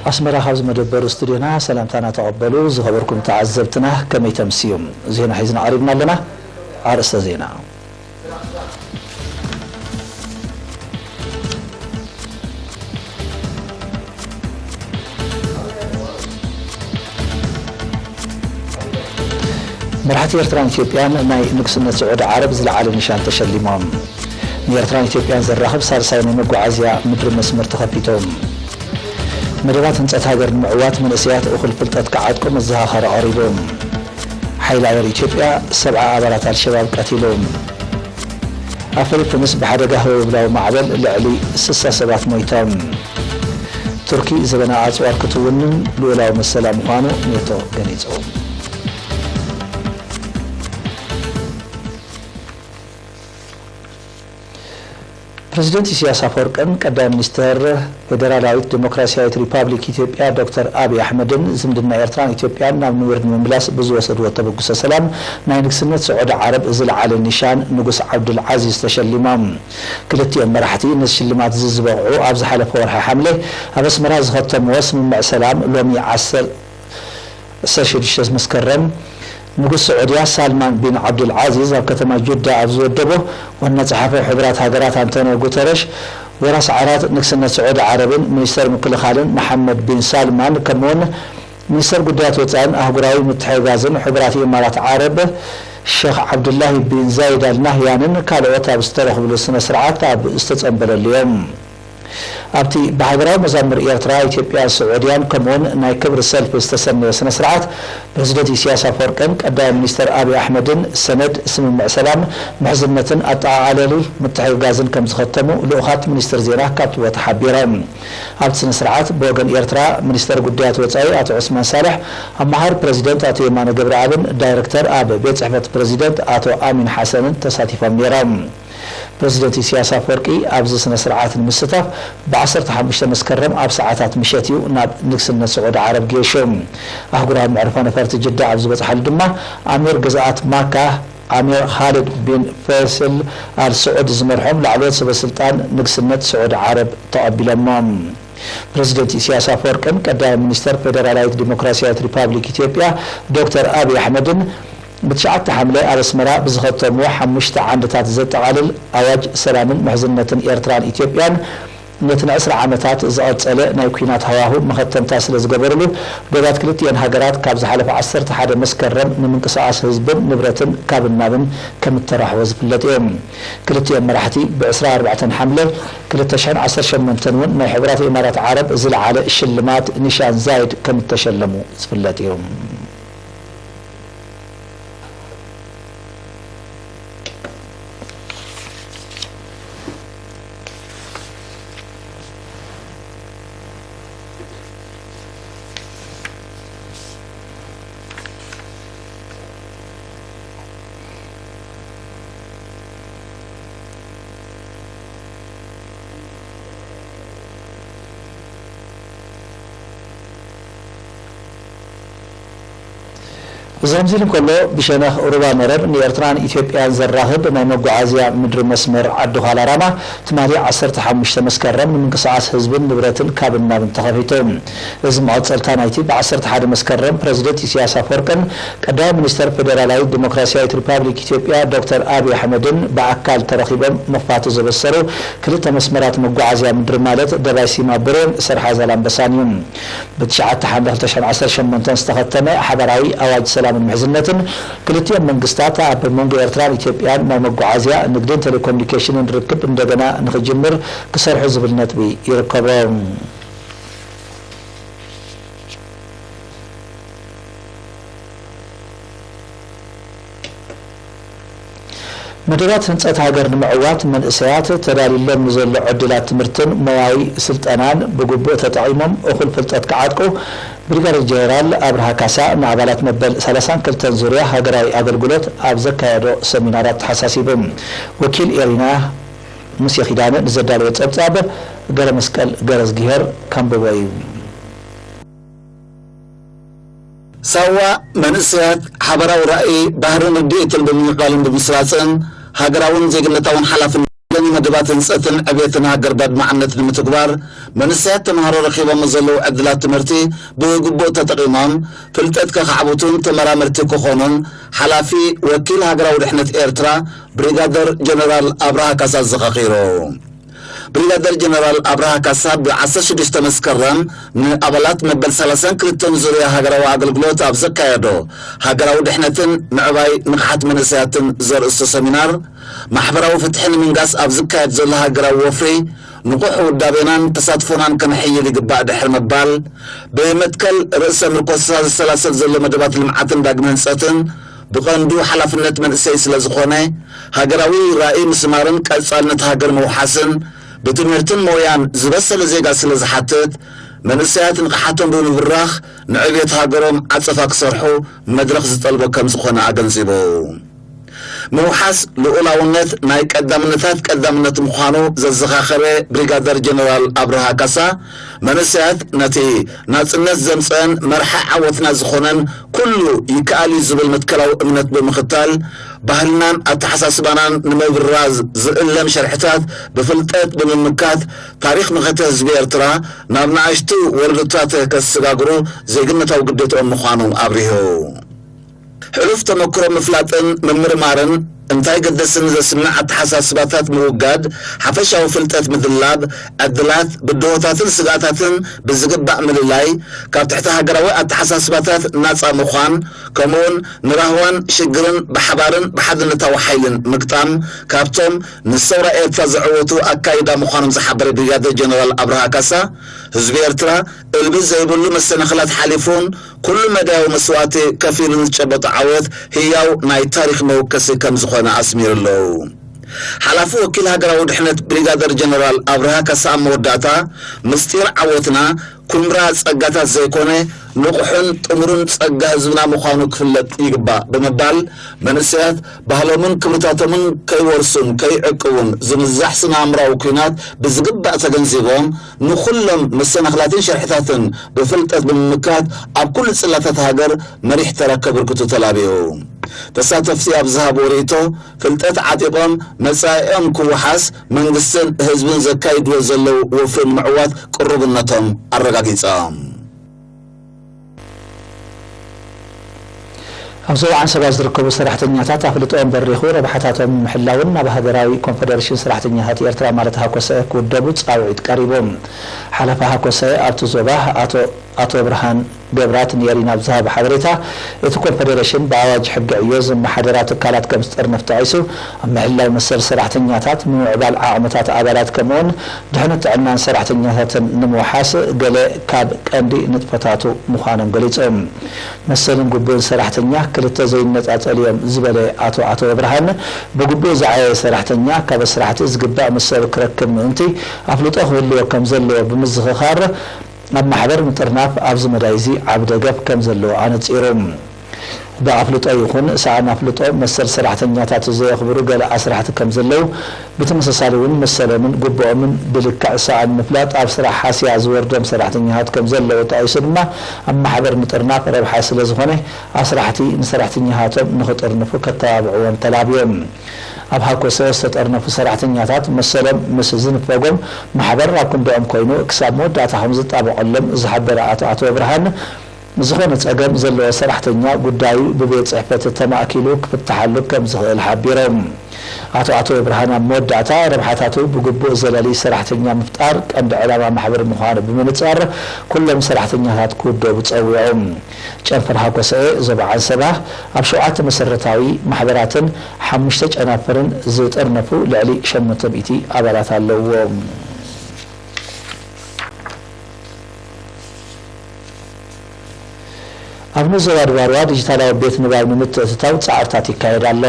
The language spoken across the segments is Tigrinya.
ኣስመራ፣ ካብዚ መደበር ስቱድዮና ሰላምታና ተቐበሉ። ዝኸበርኩም ተዓዘብትና፣ ከመይ ተምስዩ? ዜና ሒዝና ቀሪብና ኣለና። ኣርእስተ ዜና። መራሕቲ ኤርትራን ኢትዮጵያን ናይ ንግስነት ስዑዲ ዓረብ ዝለዓለ ኒሻን ተሸሊሞም። ንኤርትራን ኢትዮጵያን ዘራኽብ ሳልሳይ ናይ መጓዓዝያ ምድሪ መስመር ተኸፊቱ። መደባት ህንጸት ሃገር ንምዕዋት መንእሰያት እኹል ፍልጠት ክዓጥቁ መዘኻኸሪ ቀሪቡ። ሓይሊ ኣየር ኢትዮጵያ ሰብዓ ኣባላት ኣልሸባብ ቀቲሉ። ኣብ ፊሊፒንስ ብሓደጋ ህወብላዊ ማዕበል ልዕሊ ስሳ ሰባት ሞይቶም። ቱርኪ ዘበና ኣጽዋር ክትውንን ልኡላዊ መሰላ ምዃኑ ኔቶ ገሊጹ። ፕረዚደንት ኢሳያስ ኣፈወርቅን ቀዳማይ ሚኒስተር ፌደራላዊት ዲሞክራሲያዊት ሪፓብሊክ ኢትዮጵያ ዶክተር ኣብይ ኣሕመድን ዝምድና ኤርትራን ኢትዮጵያን ናብ ንቡር ንምምላስ ብዝወሰድዎ ተበግሶ ሰላም ናይ ንግስነት ስዑዲ ዓረብ ዝለዓለ ኒሻን ንጉስ ዓብዱል ዓዚዝ ተሸሊሞም። ክልቲኦም መራሕቲ ነዚ ሽልማት እዚ ዝበቕዑ ኣብ ዝሓለፈ ወርሒ ሓምለ ኣብ ኣስመራ ዝኸተምዎ ስምምዕ ሰላም ሎሚ ዓሰርተ ሽዱሽተ መስከረም ንጉስ ስዑድያ ሳልማን ቢን ዓብዱል ዓዚዝ ኣብ ከተማ ጁዳ ኣብ ዝወደቦ ዋና ጸሓፊ ሕቡራት ሃገራት ኣንቶኒዮ ጉተረሽ፣ ወራስ ዓራት ንግስነት ስዑዲ ዓረብን ሚኒስተር ምክልኻልን መሓመድ ቢን ሳልማን፣ ከምኡውን ሚኒስተር ጉዳያት ወጻእን ኣህጉራዊ ምትሕግጋዝን ሕቡራት ኢማራት ዓረብ ሸኽ ዓብዱላሂ ቢን ዛይድ ኣል ናህያንን ካልኦት ኣብ ዝተረኽብሉ ስነ ስርዓት ኣብ ዝተጸንበለሉ እዮም። ኣብቲ ብሃገራዊ መዛሙር ኤርትራ፣ ኢትዮጵያን ስዑድያን ከምኡውን ናይ ክብሪ ሰልፊ ዝተሰነየ ስነ ስርዓት፣ ፕረዚደንት ኢሳያስ ኣፈወርቅን ቀዳማይ ሚኒስተር ኣብይ ኣሕመድን ሰነድ ስምምዕ ሰላም፣ ምሕዝነትን ኣጠቓቓለሊ ምትሕግጋዝን ከም ዝኸተሙ ልኡኻት ሚኒስትር ዜና ካብቲ ቦታ ሓቢሮም። ኣብቲ ስነ ስርዓት ብወገን ኤርትራ ሚኒስተር ጉዳያት ወጻኢ ኣቶ ዑስማን ሳልሕ፣ ኣማኻሪ ፕረዚደንት ኣቶ የማነ ገብረኣብን ዳይረክተር ኣብ ቤት ጽሕፈት ፕረዚደንት ኣቶ ኣሚን ሓሰንን ተሳቲፎም ነይሮም። ፕረዚደንት ኢሳያስ ኣፈወርቂ ኣብዚ ስነ ስርዓት ንምስታፍ ብ ዓሰርተ ሓሙሽተ መስከረም ኣብ ሰዓታት ምሸት እዩ ናብ ንግስነት ስዑዲ ዓረብ ገይሹ። ኣህጉራዊ መዕርፎ ነፈርቲ ጅዳ ኣብ ዝበጽሓሉ ድማ ኣሚር ግዝኣት ማካ ኣሚር ኻልድ ቢን ፈይሰል ኣል ስዑድ ዝመርሖም ላዕለዎት ሰበ ስልጣን ንግስነት ስዑዲ ዓረብ ተቐቢሎሞ። ፕረዚደንት ኢሳያስ ኣፈወርቅን ቀዳማይ ሚኒስተር ፌደራላዊት ዲሞክራሲያዊት ሪፓብሊክ ኢትዮጵያ ዶክተር ኣብይ ኣሕመድን ብትሽዓተ ሓምለ ኣብ ኣስመራ ብዝኸተምዎ ሓሙሽተ ዓንድታት ዘጠቓልል ኣዋጅ ሰላምን ምሕዝነትን ኤርትራን ኢትዮጵያን ነቲ ንዕስራ ዓመታት ዝቐጸለ ናይ ኲናት ሃዋሁ መኸተምታ ስለ ዝገበሩሉ፣ ዶባት ክልቲኤን ሃገራት ካብ ዝሓለፈ ዓሰርተ ሓደ መስከረም ንምንቅስቓስ ህዝብን ንብረትን ካብን ናብን ከም እተራሕወ ዝፍለጥ እዩ። ክልቲኦም መራሕቲ ብዕስራን ኣርባዕተን ሓምለ ክልተ ሽሕን ዓሰርተ ሸሞንተን እውን ናይ ሕቡራት ኢማራት ዓረብ ዝለዓለ ሽልማት ኒሻን ዛይድ ከም እተሸለሙ ዝፍለጥ እዩ። እዚ ከምዚ ኢሉ እንከሎ፣ ብሸነኽ ሩባ መረብ ንኤርትራን ኢትዮጵያን ዘራኽብ ናይ መጓዓዝያ ምድሪ መስመር ዓዲ ኳላ ራማ ትማሊ ዓሰርተ ሓሙሽተ መስከረም ንምንቅስቓስ ህዝብን ንብረትን ካብን ናብን ተኸፊቱ። እዚ መቐጸልታ ናይቲ ብ ዓሰርተ ሓደ መስከረም ፕረዚደንት ኢሳያስ ኣፈወርቅን ቀዳማይ ሚኒስተር ፌደራላዊት ዲሞክራሲያዊት ሪፓብሊክ ኢትዮጵያ ዶክተር ኣብይ ኣሕመድን ብኣካል ተረኺቦም ምኽፋቱ ዘበሰሩ ክልተ መስመራት መጓዓዝያ ምድሪ ማለት ደባይ ሲማ ብሬን ሰርሓ ዛላምበሳን እዩ። ብትሽዓተ ሓምለ ክልተ ሽሕን ዓሰርተ ሸሞንተን ዝተኸተመ ሓባራዊ ኣዋጅ ሰላምን ምሕዝነትን ክልቲኦም መንግስታት ኣብ መንጎ ኤርትራን ኢትዮጵያን ናይ መጓዓዝያ፣ ንግድን ቴሌኮሙኒኬሽንን ርክብ እንደገና ንኽጅምር ክሰርሑ ዝብል ነጥቢ ይርከቦ። መደባት ህንጸት ሃገር ንምዕዋት መንእሰያት ተዳልዩሎም ንዘሎ ዕድላት ትምህርትን ሞያዊ ስልጠናን ብግቡእ ተጠቒሞም እኹል ፍልጠት ክዓጥቁ ብሪጋደር ጀነራል ኣብርሃ ካሳ ንኣባላት መበል ሰላሳን ክልተን ዙርያ ሃገራዊ ኣገልግሎት ኣብ ዘካየዶ ሰሚናር ኣተሓሳሲቡ። ወኪል ኤሪና ሙሴ ኪዳነ ንዘዳለዎ ጸብጻብ ገረመስቀል ገረዝግሄር ከንብቦ እዩ። ሳዋ መንእሰያት ሓባራዊ ራእይ፣ ባህርን ርድኢትን ብምምዕባልን ብምስራጽን ሃገራውን ዜግነታውን ሓላፍነትን መደባት ህንጸትን ዕቤትን ሃገር ባድማዕነት ንምትግባር፣ መንእሰያት ተምሃሮ ረኺቦም ዘለዉ ዕድላት ትምህርቲ ብግቡእ ተጠቒሞም ፍልጠት ከኻዕብቱን ተመራመርቲ ክኾኑን ሓላፊ ወኪል ሃገራዊ ድሕነት ኤርትራ ብሪጋደር ጀነራል ኣብርሃ ካሳ ኣዘኻኺሩ። ብሪጋደር ጀነራል ኣብርሃ ካሳ ብ16 መስከረም ንኣባላት መበል 32 ዙርያ ሃገራዊ ኣገልግሎት ኣብ ዘካየዶ ሃገራዊ ድሕነትን ምዕባይ ንቕሓት መንእሰያትን ዘርእስቶ ሰሚናር፣ ማሕበራዊ ፍትሒ ንምንጋስ ኣብ ዝካየድ ዘሎ ሃገራዊ ወፍሪ ንቑሕ ውዳቤናን ተሳትፎናን ከነሕይል ይግባእ ድሕሪ ምባል፣ ብመትከል ርእሰ ምርኮሳ ዝሰላሰል ዘሎ መደባት ልምዓትን ዳግመ ህንጸትን ብቐንዱ ሓላፍነት መንእሰይ ስለ ዝኾነ፣ ሃገራዊ ራእይ ምስማርን ቀጻልነት ሃገር ምውሓስን ብትምህርትን ሞያን ዝበሰለ ዜጋ ስለ ዝሓትት፣ መንእሰያት ንቕሓቶም ብምብራኽ ንዕብየት ሃገሮም ዓጸፋ ክሰርሑ መድረኽ ዝጠልቦ ከም ዝኾነ ኣገንዚቡ። ምውሓስ ልኡላውነት ናይ ቀዳምነታት ቀዳምነት ምዃኑ ዘዘኻኸረ ብሪጋደር ጀነራል ኣብርሃ ካሳ፣ መንእሰያት ነቲ ናጽነት ዘምጸአን መርሓ ዓወትና ዝኾነን ኩሉ ይከኣል እዩ ዝብል መትከላዊ እምነት ብምኽታል፣ ባህልናን ኣተሓሳስባናን ንምብራዝ ዝእለም ሸርሕታት ብፍልጠት ብምምካት፣ ታሪኽ መኸተ ህዝቢ ኤርትራ ናብ ንኣሽቱ ወለዶታት ከሰጋግሩ ዜግነታዊ ግዴትኦም ምዃኑ ኣብሪሁ። ሕሉፍ ተመክሮ ምፍላጥን ምምርማርን፣ እንታይ ገደስን ዘስምዕ ኣተሓሳስባታት ምውጋድ፣ ሓፈሻዊ ፍልጠት ምድላብ፣ ዕድላት፣ ብድሆታትን ስግኣታትን ብዝግባእ ምልላይ፣ ካብ ትሕቲ ሃገራዊ ኣተሓሳስባታት ናጻ ምዃን፣ ከምኡውን ንራህዋን ሽግርን ብሓባርን ብሓድነታዊ ሓይልን ምግጣም፣ ካብቶም ንሰውራ ኤርትራ ዘዕወቱ ኣካይዳ ምዃኖም ዝሓበረ ብሪጋደር ጀነራል ኣብርሃ ካሳ፣ ህዝቢ ኤርትራ እልቢ ዘይብሉ መሰናኽላት ሓሊፉን ኩሉ መዳያዊ መስዋእቲ ከፊሉን ዝጨበጦ ዓወት ህያው ናይ ታሪኽ መወከሲ ከም ዝኾነ ኣስሚሩ ኣሎ። ሓላፊ ወኪል ሃገራዊ ድሕነት ብሪጋደር ጀነራል ኣብርሃ ካሳ ኣብ መወዳእታ፣ ምስጢር ዓወትና ኩምራ ጸጋታት ዘይኮነ፣ ንቑሕን ጥሙርን ጸጋ ህዝብና ምዃኑ ክፍለጥ ይግባእ ብምባል፣ መንእሰያት ባህሎምን ክብርታቶምን ከይወርሱን ከይዕቅቡን ዝንዛሕ ስነ ኣእምራዊ ኲናት ብዝግባእ ተገንዚቦም፣ ንኹሎም መሰናኽላትን ሸርሕታትን ብፍልጠት ብምምካት፣ ኣብ ኩሉ ጽላታት ሃገር መሪሕ ተራ ከበርክቱ ተላብዩ። ተሳተፍቲ ኣብ ዝሃብዎ ርእይቶ፣ ፍልጠት ዓጢቖም መጻኢኦም ክወሓስ መንግስትን ህዝብን ዘካይድዎ ዘለዉ ወፍሪ ንምዕዋት ቅሩብነቶም ኣረጋጊጾም። ኣብ ዞባ ዓንሰባ ዝርከቡ ሰራሕተኛታት ኣፍልጦኦም በሪኹ ረብሓታቶም ንምሕላውን ናብ ሃገራዊ ኮንፈደሬሽን ሰራሕተኛታት ኤርትራ ማለት ሃኮሰ ክውደቡ ጻውዒት ቀሪቡ። ሓላፊ ሃኮሰ ኣብቲ ዞባ ኣቶ ኣቶ ብርሃን ገብራት ንኤሪና ኣብ ዝሃቦ ሓበሬታ፣ እቲ ኮንፈደሬሽን ብኣዋጅ ሕጊ ዕዮ ዝመሓደራ ትካላት ከም ዝጥርንፍ ጠቒሱ፣ ኣብ ምሕላው መሰል ሰራሕተኛታት፣ ምምዕባል ዓቕምታት ኣባላት ከምኡውን ድሕነት ጥዕናን ሰራሕተኛታትን ንምውሓስ ገለ ካብ ቀንዲ ንጥፈታቱ ምዃኖም ገሊጹ። መሰልን ግቡእን ሰራሕተኛ ክልተ ዘይነጻጸሉ እዮም ዝበለ ኣቶ ኣቶ ብርሃን፣ ብግቡእ ዝዓየየ ሰራሕተኛ ካብ ኣስራሕቲ ዝግባእ መሰሉ ክረክብ ምእንቲ ኣፍልጦ ክህልዎ ከም ዘለዎ ብምዝኽኻር፣ ኣብ ማሕበር ምጥርናፍ ኣብዚ መዳይ እዚ ዓቢ ደገፍ ከም ዘለዎ ኣነጺሩ። ብኣፍልጦ ይኹን ሰኣን ኣፍልጦ መሰል ሰራሕተኛታት ዘየኽብሩ ገለ ኣስራሕቲ ከም ዘለዉ፣ ብተመሳሳሊ እውን መሰሎምን ግቡኦምን ብልክዕ ሰኣን ምፍላጥ ኣብ ስራሕ ሃስያ ዝወርዶም ሰራሕተኛታት ከም ዘለዉ ጠቒሱ ድማ፣ ኣብ ማሕበር ምጥርናፍ ረብሓ ስለ ዝኾነ ኣስራሕቲ ንሰራሕተኛታቶም ንኽጥርንፉ ከተባብዕዎም ተላብዮም። ኣብ ሃኮሰ ዝተጠርነፉ ሰራሕተኛታት መሰሎም ምስ ዝንፈጎም ማሕበር ኣብ ክንድኦም ኮይኑ ክሳብ መወዳእታ ከም ዝጣበቐሎም ዝሓበረ ኣቶ ኣቶ ብርሃን፣ ዝኾነ ጸገም ዘለዎ ሰራሕተኛ ጉዳዩ ብቤት ጽሕፈት ተማእኪሉ ክፍትሓሉ ከም ዝኽእል ሓቢሮም። ኣቶ ኣቶ ብርሃን ኣብ መወዳእታ ረብሓታቱ ብግቡእ ዘለሊ ሰራሕተኛ ምፍጣር ቀንዲ ዕላማ ማሕበር ምዃኑ ብምንጻር ኩሎም ሰራሕተኛታት ክውደቡ ጸዊዖም። ጨንፈር ሃኮሰኤ ዞባ ዓንሰባ ኣብ ሸውዓተ መሰረታዊ ማሕበራትን ሓሙሽተ ጨናፍርን ዝጥርነፉ ልዕሊ ሸሞንተ ሚእቲ ኣባላት ኣለውዎ። ኣብ ንኡስ ዞባ ድባርዋ ዲጂታላዊ ቤት ንባብ ንምትእትታው ጻዕርታት ይካየድ ኣሎ።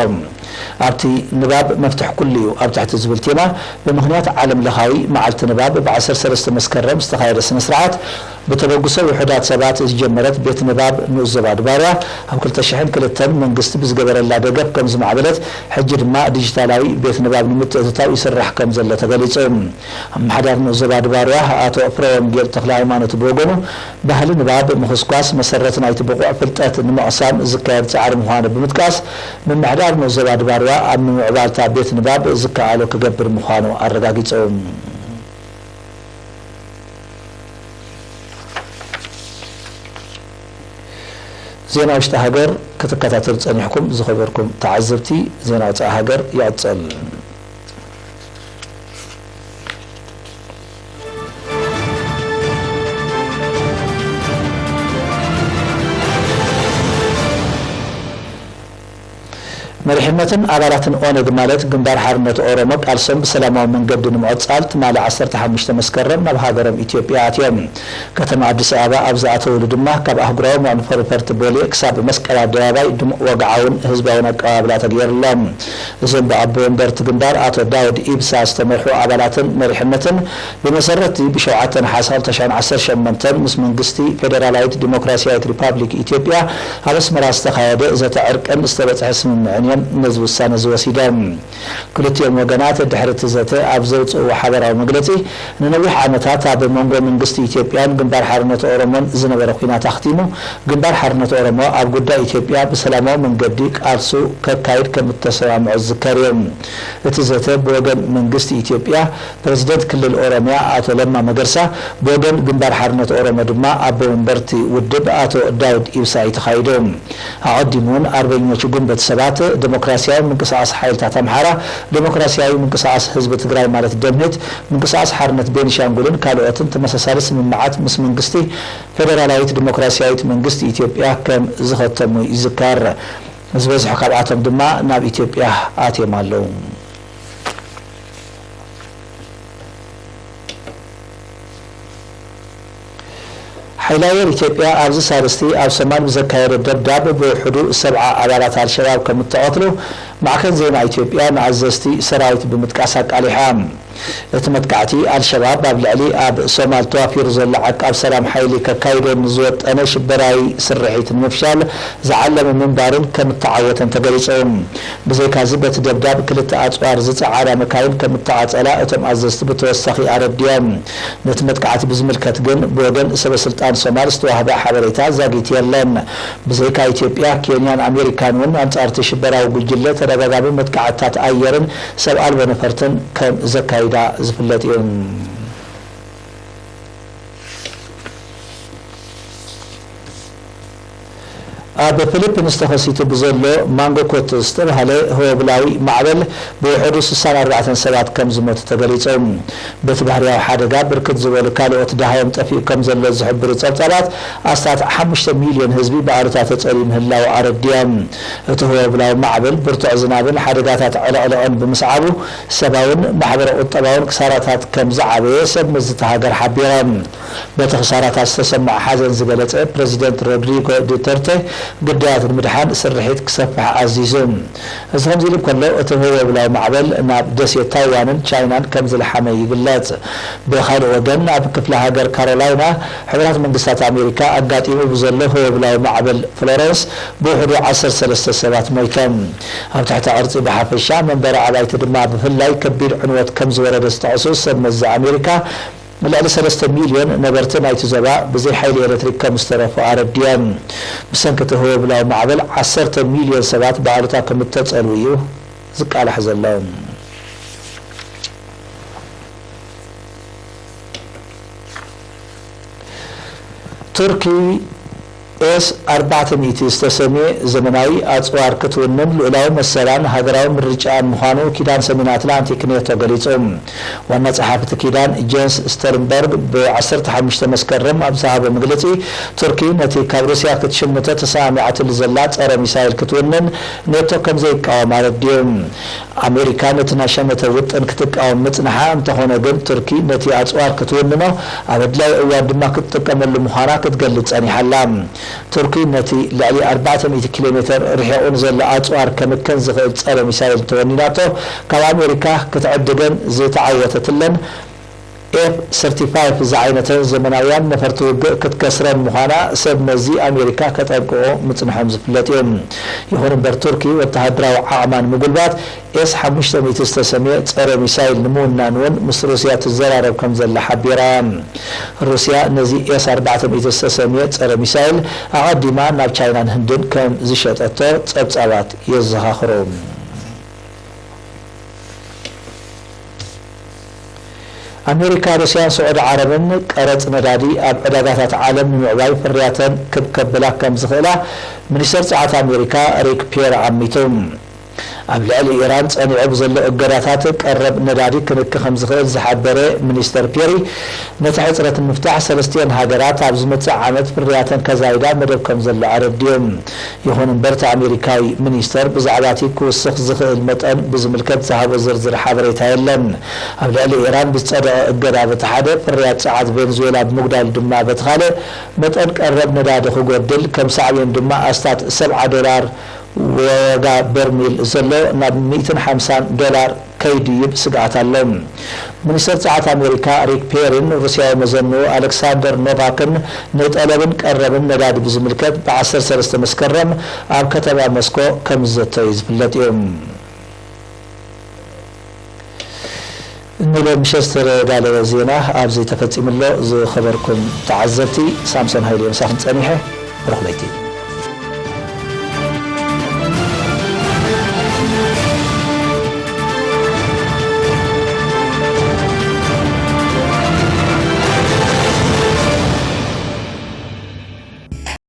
ኣብቲ ንባብ መፍትሕ ኩሉ እዩ ኣብ ትሕቲ ዝብል ቴማ ብምኽንያት ዓለም ለኻዊ መዓልቲ ንባብ ብ13 መስከረም ዝተኻየደ ስነ ስርዓት ብተበግሶ ውሑዳት ሰባት ዝጀመረት ቤት ንባብ ንኡስ ዞባ ድባርዋ ኣብ ክልተ ሽሕን ክልተን መንግስቲ ብዝገበረላ ደገፍ ከም ዝማዕበለት ሕጂ ድማ ዲጂታላዊ ቤት ንባብ ንምትእትታው ይስራሕ ከም ዘሎ ተገሊጹ። ኣመሓዳሪ ንኡስ ዞባ ድባርዋ ኣቶ ፍረወንጌል ተኽለ ሃይማኖት ብወገኑ፣ ባህሊ ንባብ ምኹስኳስ መሰረት ናይቲ ብቑዕ ፍልጠት ንምቕሳም ዝካየድ ጻዕሪ ምዃኑ ብምጥቃስ፣ ምምሕዳር ንኡስ ዞባ ድባርዋ ኣብ ምምዕባልታ ቤት ንባብ ዝከኣሎ ክገብር ምዃኑ ኣረጋጊጹ። ዜና ውሽጢ ሃገር ክትከታተሉ ጸኒሕኩም ዝኸበርኩም ተዓዘብቲ፣ ዜና ወጻኢ ሃገር ይቕጽል። መሪሕነትን ኣባላትን ኦነግ ማለት ግንባር ሓርነት ኦሮሞ ቃልሶም ብሰላማዊ መንገዲ ንምቕጻል ትማሊ ዓሰርተ ሓሙሽተ መስከረም ናብ ሃገሮም ኢትዮጵያ ኣትዮም። ከተማ ኣዲስ ኣበባ ኣብ ዝኣተውሉ ድማ ካብ ኣህጉራዊ መዕርፎ ነፈርቲ ቦሌ ክሳብ መስቀል ኣደባባይ ድሙቕ ወግዓውን ህዝባውን ኣቀባብላ ተገይሩሎም። እዞም ብኣቦ ወንበርቲ ግንባር ኣቶ ዳውድ ኢብሳ ዝተመርሑ ኣባላትን መሪሕነትን ብመሰረት ብሸውዓተ ነሓሰ ክልተ ሽሕን ዓሰርተ ሸሞንተን ምስ መንግስቲ ፌደራላዊት ዲሞክራሲያዊት ሪፓብሊክ ኢትዮጵያ ኣብ ኣስመራ ዝተኻየደ ዘተ ዕርቅን ዝተበጽሐ ስምምዕን እዮም ነዚ ውሳነ እዚ ወሲዶም። ክልቲኦም ወገናት ድሕሪ እቲ ዘተ ኣብ ዘውፅእዎ ሓበራዊ መግለፂ፣ ንነዊሕ ዓመታት ኣብ መንጎ መንግስቲ ኢትዮጵያን ግንባር ሓርነት ኦሮሞን ዝነበረ ኲናት ኣኽቲሙ፣ ግንባር ሓርነት ኦሮሞ ኣብ ጉዳይ ኢትዮጵያ ብሰላማዊ መንገዲ ቃልሱ ከካይድ ከም እተሰማምዑ ዝዝከር እዩ። እቲ ዘተ ብወገን መንግስቲ ኢትዮጵያ ፕረዚደንት ክልል ኦሮሚያ ኣቶ ለማ መገርሳ፣ ብወገን ግንባር ሓርነት ኦሮሞ ድማ ኣቦ መንበርቲ ውድብ ኣቶ ዳውድ ኢብሳ እዩ ተኻይዱ። ኣቐዲሙ እውን ኣርበኞች ጉንበት ሰባት ዴሞክራሲያዊ ምንቅስቓስ ሓይልታት ኣምሓራ፣ ዴሞክራሲያዊ ምንቅስቓስ ህዝቢ ትግራይ ማለት ደምህት፣ ምንቅስቓስ ሓርነት ቤኒሻንጉልን ካልኦትን ተመሳሳሊ ስምምዓት ምስ መንግስቲ ፌደራላዊት ዴሞክራሲያዊት መንግስቲ ኢትዮጵያ ከም ዝኸተሙ ይዝከር። ዝበዝሑ ካብኣቶም ድማ ናብ ኢትዮጵያ ኣትዮም ኣለዉ። ሓይሊ ኣየር ኢትዮጵያ ኣብዚ ሳልስቲ ኣብ ሶማል ብዘካየዶ ደብዳብ ብውሕዱ ሰብዓ ኣባላት ኣልሸባብ ከም እተቐትሉ ማዕከን ዜና ኢትዮጵያ ንኣዘዝቲ ሰራዊት ብምጥቃስ ኣቃሊሓ። እቲ መጥቃዕቲ ኣልሸባብ ኣብ ልዕሊ ኣብ ሶማል ተዋፊሩ ዘሎ ዓቃብ ሰላም ሓይሊ ከካይዶ ንዝወጠነ ሽበራዊ ስርሒት ንምፍሻል ዝዓለመ ምንባሩን ከም እተዓወተን ተገሊጹ። ብዘይካዚ በቲ ደብዳብ ክልተ ኣጽዋር ዝጸዓና መካይን ከም እተቓጸላ እቶም ኣዘዝቲ ብተወሳኺ ኣረዲኦም። ነቲ መጥቃዕቲ ብዝምልከት ግን ብወገን ሰበ ስልጣን ሶማል ዝተዋህበ ሓበሬታ ዛጊት የለን። ብዘይካ ኢትዮጵያ፣ ኬንያን ኣሜሪካን እውን ኣንጻር እቲ ሽበራዊ ጉጅለ ተደጋጋሚ መጥቃዕትታት ኣየርን ሰብ ኣልቦ ነፈርትን ከም ዘካይዳ ዝፍለጥ እዩ። ኣብ ፊሊፒንስ ተኸሲቱ ብዘሎ ማንጎኮት ዝተባህለ ህወብላዊ ማዕበል ብውሕዱ ስሳን ኣርባዕተን ሰባት ከም ዝሞቱ ተገሊጹ። በቲ ባህርያዊ ሓደጋ ብርክት ዝበሉ ካልኦት ደሃዮም ጠፊኡ ከም ዘሎ ዝሕብሩ ጸብጻባት፣ ኣስታት ሓሙሽተ ሚልዮን ህዝቢ ብኣሉታ ተጸልዩ ምህላዉ ኣረዲኦም። እቲ ህወብላዊ ማዕበል ብርቱዕ ዝናብን ሓደጋታት ዕልቕልቕን ብምስዓቡ፣ ሰባውን ማሕበረ ቁጠባውን ክሳራታት ከም ዝዓበየ ሰብ መዚ እታ ሃገር ሓቢሮም። በቲ ክሳራታት ዝተሰምዖ ሓዘን ዝገለጸ ፕረዚደንት ሮድሪጎ ዱተርቴ፣ ግዳያት ንምድሓን ስርሒት ክሰፍሕ ኣዚዙ። እዚ ከምዚ ኢሉ እንከሎ፣ እቲ ህወብላዊ ማዕበል ናብ ደሴት ታይዋንን ቻይናን ከም ዝለሓመ ይግለጽ። ብኻልእ ወገን፣ ኣብ ክፍለ ሃገር ካሮላይና፣ ሕቡራት መንግስታት ኣሜሪካ ኣጋጢሙ ብዘሎ ህወብላዊ ማዕበል ፍሎረንስ ብውሕዱ ዓሰርተ ሰለስተ ሰባት ሞይቶም። ኣብ ትሕቲ ቅርጺ ብሓፈሻ፣ መንበሪ ኣባይቲ ድማ ብፍላይ ከቢድ ዕንወት ከም ዝወረደ ዝጠቐሱ ሰብ መዚ ኣሜሪካ፣ ልዕሊ ሰለስተ ሚልዮን ነበርቲ ናይቲ ዞባ ብዘይ ሓይሊ ኤሌክትሪክ ከም ዝተረፉ ኣረዲኦም። ብሰንኪ እቲ ህወብላዊ ማዕበል ዓሰርተ ሚልዮን ሰባት ብኣሉታ ከም እተጸልዉ እዩ ዝቃላሕ ዘሎ። ቱርኪ ኤስ ኣርባዕተ ሚእቲ ዝተሰምየ ዘመናዊ ኣጽዋር ክትውንን ልኡላዊ መሰላን ሃገራዊ ምርጫኣን ምዃኑ ኪዳን ሰሜን ኣትላንቲክ ኔቶ ገሊጹ። ዋና ጸሓፊ እቲ ኪዳን ጀንስ ስቶልንበርግ ብ ዓሰርተ ሓሙሽተ መስከረም ኣብ ዝሃቦ መግለጺ፣ ቱርኪ ነቲ ካብ ሩስያ ክትሽምቶ ተሰማሚዓትሉ ዘላ ጸረ ሚሳይል ክትውንን ኔቶ ከም ዘይቃወም ኣረዲኡ። ኣሜሪካ ነቲ ናይ ሸመተ ውጥን ክትቃወም ምጽንሓ፣ እንተኾነ ግን ቱርኪ ነቲ ኣጽዋር ክትውንኖ፣ ኣብ ኣድላዪ እዋን ድማ ክትጥቀመሉ ምዃና ክትገልጽ ጸኒሓ ኣላ። ቱርኪ ነቲ ልዕሊ ኣርባዕተ ሚእቲ ኪሎ ሜተር ርሒቑ ንዘሎ ኣጽዋር ከምከን ዝኽእል ጸረ ሚሳይል እንተወኒናቶ፣ ካብ ኣሜሪካ ክትዕድገን ዝተዓወተትለን ኤፍ ሰርቲፋይቭ ዝዓይነተን ዘመናውያን ነፈርቲ ውግእ ክትከስረን ምዃና ሰብ መዚ ኣሜሪካ ከጠንቅቑ ምጽንሖም ዝፍለጥ እዩ። ይኹን እምበር፣ ቱርኪ ወተሃደራዊ ዓቕማ ንምጉልባት ኤስ ሓሙሽተ ሚእቲ ዝተሰምየ ጸረ ሚሳይል ንምውናን እውን ምስ ሩስያ ትዘራረብ ከም ዘላ ሓቢራ። ሩስያ ነዚ ኤስ ኣርባዕተ ሚእቲ ዝተሰምየ ጸረ ሚሳይል ኣቐዲማ ናብ ቻይናን ህንድን ከም ዝሸጠቶ ጸብጻባት የዘኻኽሩ። ኣሜሪካ፣ ሩስያን ስዑዲ ዓረብን ቀረጽ ነዳዲ ኣብ ዕዳጋታት ዓለም ንምዕባይ ፍርያተን ክብ ከብላ ከም ዝኽእላ ሚኒስተር ጸዓት ኣሜሪካ ሪክ ፒየር ኣሚቱ። ኣብ ልዕሊ ኢራን ጸኒዑ ብዘሎ እገዳታት ቀረብ ነዳዲ ክንኪ ከም ዝኽእል ዝሓበረ ሚኒስተር ፒየሪ፣ ነቲ ሕጽረት ንምፍታሕ ሰለስቲኤን ሃገራት ኣብ ዝመጽእ ዓመት ፍርያተን ከዛይዳ መደብ ከም ዘሎ ኣረዲኡ። ይኹን እምበር፣ እቲ ኣሜሪካዊ ሚኒስተር ብዛዕባ እቲ ክውስኽ ዝኽእል መጠን ብዝምልከት ዝሃቦ ዝርዝር ሓበሬታ የለን። ኣብ ልዕሊ ኢራን ብዝጸደቐ እገዳ በቲ ሓደ፣ ፍርያት ጸዓት ቬንዙዌላ ብምጉዳሉ ድማ በቲ ካልእ፣ መጠን ቀረብ ነዳዲ ክጎድል፣ ከም ሳዕቤን ድማ ኣስታት ሰብዓ ዶላር ዋጋ በርሚል ዘሎ ናብ ሚእትን ሓምሳን ዶላር ከይድይብ ስግኣት ኣሎ። ሚኒስተር ጸዓት ኣሜሪካ ሪክ ፔሪን ሩስያዊ መዘንኡ ኣሌክሳንደር ኖቫክን ንጠለብን ቀረብን ነዳዲ ብዝምልከት ብ ዓሰርተ ሰለስተ መስከረም ኣብ ከተማ ሞስኮ ከም ዝዘተዩ ዝፍለጥ እዩ። ንሎሚ ምሸት ዝተዳለወ ዜና ኣብዚ ተፈጺሙ ኣሎ። ዝኸበርኩም ተዓዘብቲ፣ ሳምሶን ሃይለ ምሳኹም ጸኒሐ። ብሩኽ ለይቲ።